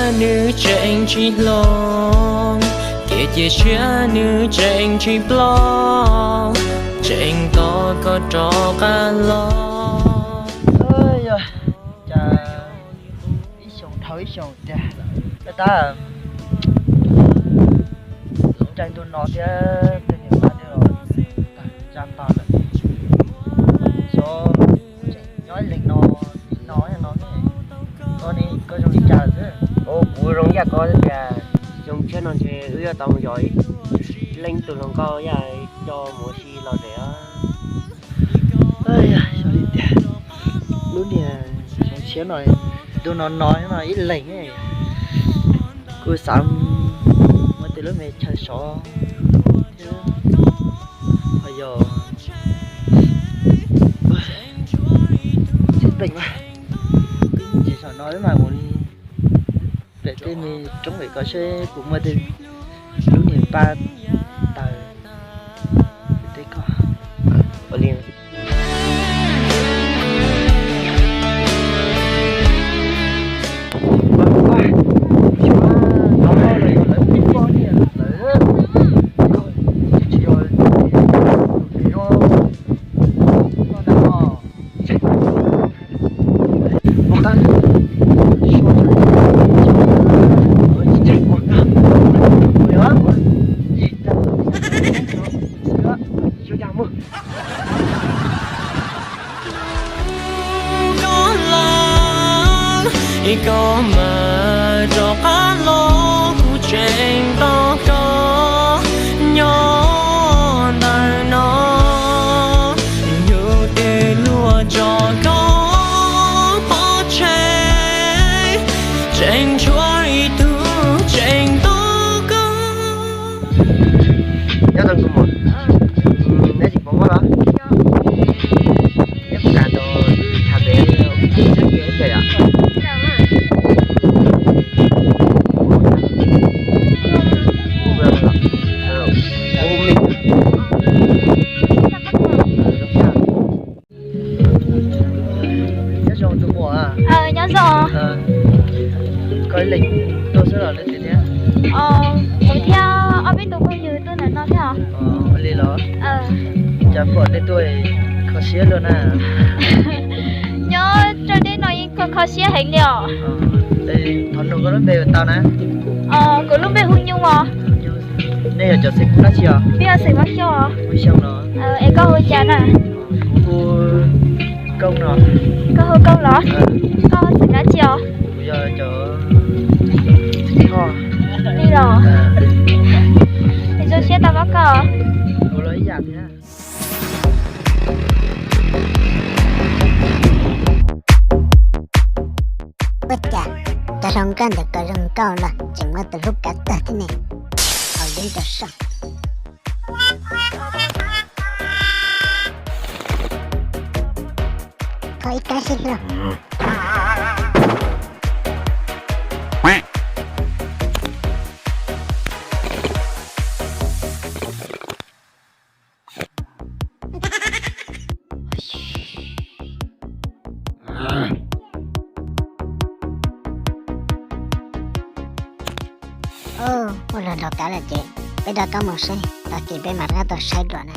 Nws tseem tsis hloov, kev cia siab nws tseem tsis ploj, tseem tos koj rov qab los. Cas ib xyoos dhau ib xyoos tiag, tab tab hloov cai ntu no thiab tej niam pab twb los tag tsa tag lawm. Xyov tseem nyob ib leeg no, no no ne, koj ne koj zoo li cas xwb? Kuv zoo yam koj xwb tiag, xyoo tshiab no ntshe wb yuav tau mus yos ib leeg tus hluas nkauj yam coj mus ua si los lawm. Xyov li tiag, lub niag xyoo tshiab no, ntu no no no ib leeg, kuv xav muab tej lub me chaw sov thiab, ho yog tsis peem mas, ib ntsis saum no wb mam mus li pem tej me roob pem ko seb puas muaj tej lub niag pab taws tej ko. Ua li. Koj lawm, koj mam rov qab los, kuv tseem tos koj nyob ntawm no. Yus twb luag tso koj pov tseg, tseem tshuav ib tug tseem tos koj. Nyob zoo tus muam, neb tsis pom koj los? Neb puas kam nrog wb tham pem ib chim yom? Nyob zoo tus muam. Nyob zoo. Koj ib leeg tuaj xwb los neb twg thiab? Kuv thiab ob peb tus phooj ywg tuaj ntawm no thiab os. Ua li los? Cas pom nej tuaj kho siab luaj na. Nyob rau deb no yeej kho kho siab heev li os. Thov nug koj lub npe tau na. Kuv lub npe hu Nyuj os. Nej yog cov xeem dab tsi os? Peb yog xeem Vaj Xyooj os. Vaj Xyooj los? Es koj hu cas na? Kuv hu Koob no. Koj hu Koob los? Koj xeem dab tsi os? Kuv yog cov Thoj. Li los? Es zoo siab tau pom koj. Kuv los ib yam thiab. Ua cas cov hluas nkauj ntawm ko zoo nkauj los tseem muaj tus hlub kav tag thiab ne? Haus yeeb rau soj. Kho ib kab sib hlub. Ua luag nrog kav lawm ces peb rov qab mus seb tag kis peb mam rov qab tuaj saib dua na.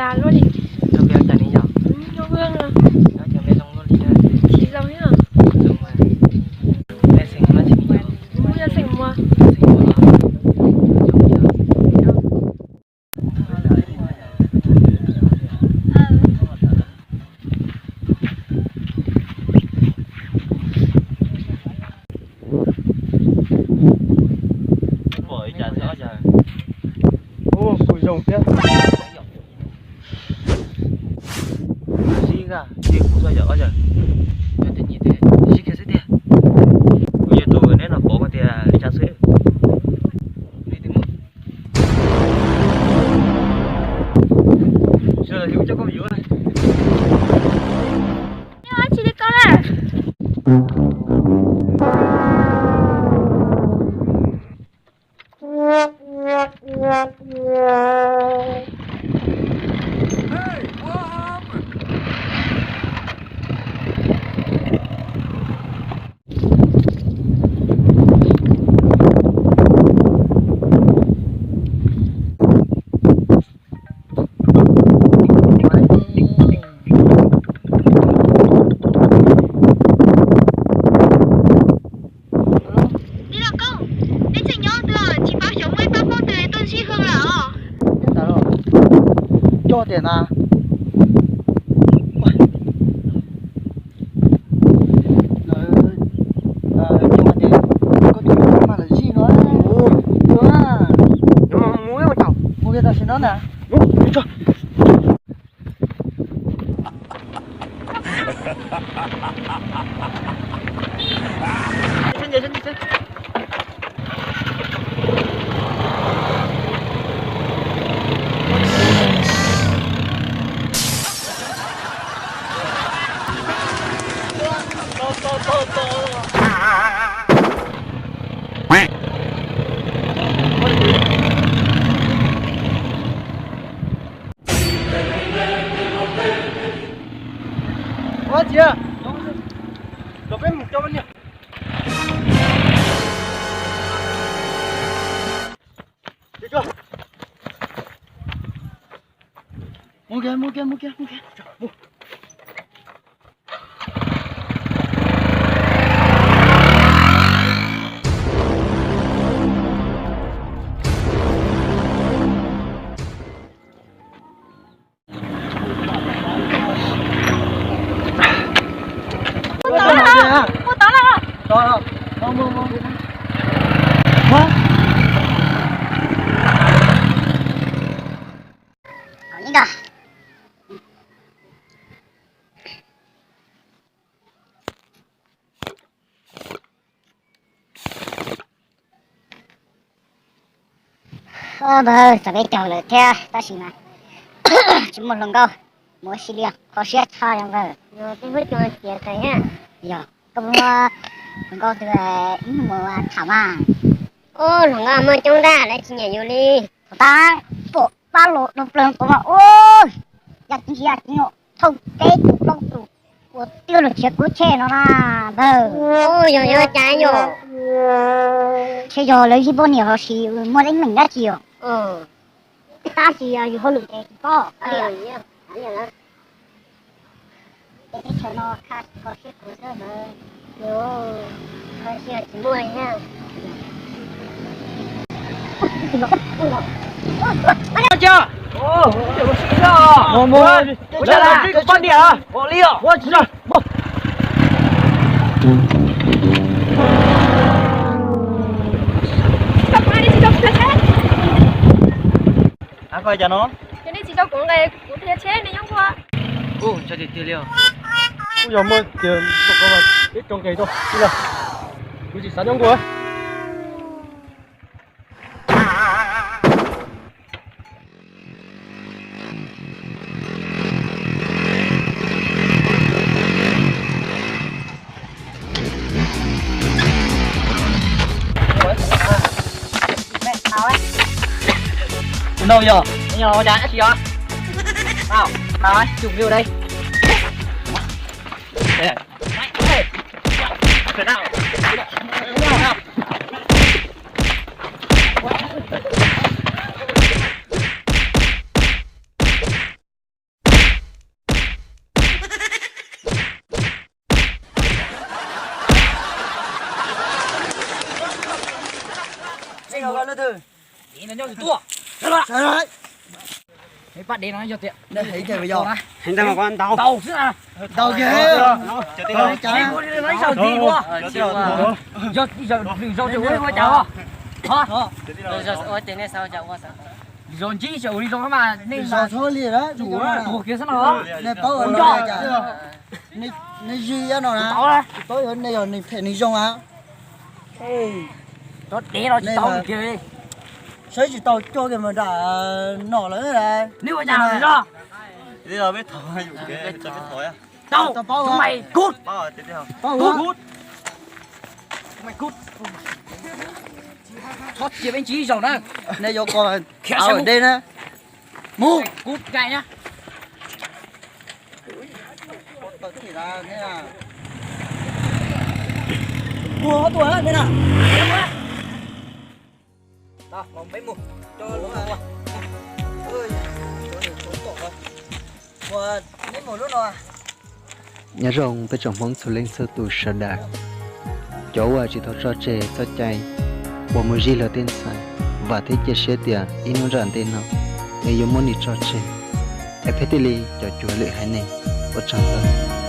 Cas luaj li. Nyob peb ua cas ne yom? Nyob Hmoob los. Nyob cov peb zoo luaj li na. Tsis zoo thiab. Zoo mas. Peb xeem Muas tsis me yom? Kuv yog xeem Muas. Xeem Muas los. Zoo yom. Pom ib cas xwb ob yawg. Ub, kuj zoo thiab. Sib ga, sib kuv txog yom ob yawg. Sib kiag xwb tiag. Kuv yog tus neb no pom tias li cas xwb. Sawv daws yuav coj koj mus yuav. Neb ua dab tsi li ko na? Tij laug Koob, neb tseem nyob twg? Tsis paub xyov muaj ib pab Hmoob twg tuaj ntsib Hwm lawm os. Nyob ntawd los? Cog tias na. Lawv, cog tias koj tus yawg mas lawv zij no. Mus, mus, mus, mus, mus, mus, mus, mus, mus, mus, mus, mus, mus, mus, mus, mus, mus, mus, Ua txiv, los peb mus coj niag. Mus kiag, mus kiag, mus kiag, mus kiag. Ua tau lawm, ua tau lawm. Npawg, txog peb caug lawm thiab tab sis mas tsis muaj hluas nkauj, mus ua si li os, kho siab tshaj li npawg. Yog, twb muab cov tiav tas thiab. Yog, koj muab hluas nkauj twg wb mus tham mas. Ub, hluas nkauj muaj coob ntag, lawv tsis nyiam yus li. Thaum tab tom pab los dhau plaws nkaus mas, ub, yam ceev yam ceev os, thauj peb tus plaub tus ua twb los nrhiav kuv tsheb no na npawg. Ub, yog yog cas yom? Ntshe yog lawv yeej poj niam los sis muaj teeb meem dab tsi os. Tab sis yus hauj lwm ces tsis paub. Teb chaws no kho siab khuav xwb ntawd. Kho siab tsis muaj li na. Mus, mus, mus, poj niam. Koj cas no? Yog nej tsis tau kuv nqe kuv dhia tsheb nej nyob nkuaj. Ub, tiag tiag li os. Kuj yog muaj tiag, ib tsoom nqe rau, kuv tsis xav nyob nkuaj. Tus no yog, yog ua cas dab tsi os? Tau, tau, chum view đây. Leej twg? Dev no nyob twg tuaj? Sawv daws. Pab dev no yog tias heev tiag yog. Heev tiag mas ntaus. Ntaus xwb na. Ntaus kiag. Ib zaug ntxiv dua. Yog ib zaug lwm zaus ces ua ua cas os? Ho? Lwm zaus ntsib ces ua li zoo mas nej zos txhob li lawm, tuag kiag xwb no. Nej paub ua li cas? Nej zig ib no na, tsis paub nej yog neeg phem neeg zoo a. Cov dev no tsis tau li kiag. Saib tsis tau coj kiag mus nram nom lawm. Neb ua cas zog? Tau, tau paub, mày cút. Paub, cút. Mày cút. Txhob cia peb ntsib zaus na. Nej yuav ko khiav sab dej na. Mus. Cút gai na. Ua tuaj nej na. Los peb mus. Nyob zoo peb tsoom Hmoob txhua leej txhua tus sawv daws, cov uas tsis tau tso tseg txoj cai uas mus zij luag tej ntxhais, vam thiab cia siab tias ib hnub tom ntej no nws yuav muab nws tso tseg. Es peb thiaj li cov cuag lwm haiv neeg. Ua tsaug ntau.